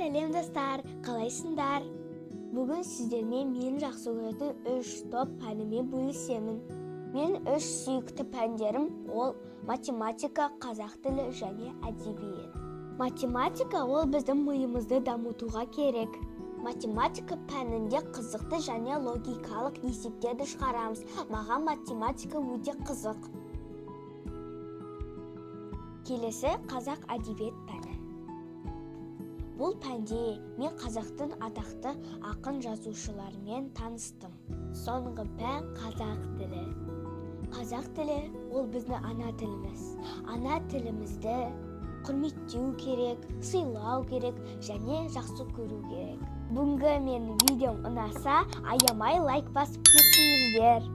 Сәлем, достар! Қалайсыңдар? Бүгін сіздермен мен жақсы көретін үш топ пәнімен бөлісемін. Мен үш сүйікті пәндерім ол математика, қазақ тілі және әдебиет. Математика ол біздің миымызды дамытуға керек. Математика пәнінде қызықты және логикалық есептерді шығарамыз. Маған математика өте қызық. Келесі қазақ әдебиет пәні. Бұл пәнде мен қазақтың атақты ақын жазушыларымен таныстым. Соңғы пән қазақ тілі. Қазақ тілі ол біздің ана тіліміз. Ана тілімізді құрметтеу керек, сыйлау керек және жақсы көру керек. Бүгінгі менің видеом ұнаса, аямай лайк басып кетіңіздер.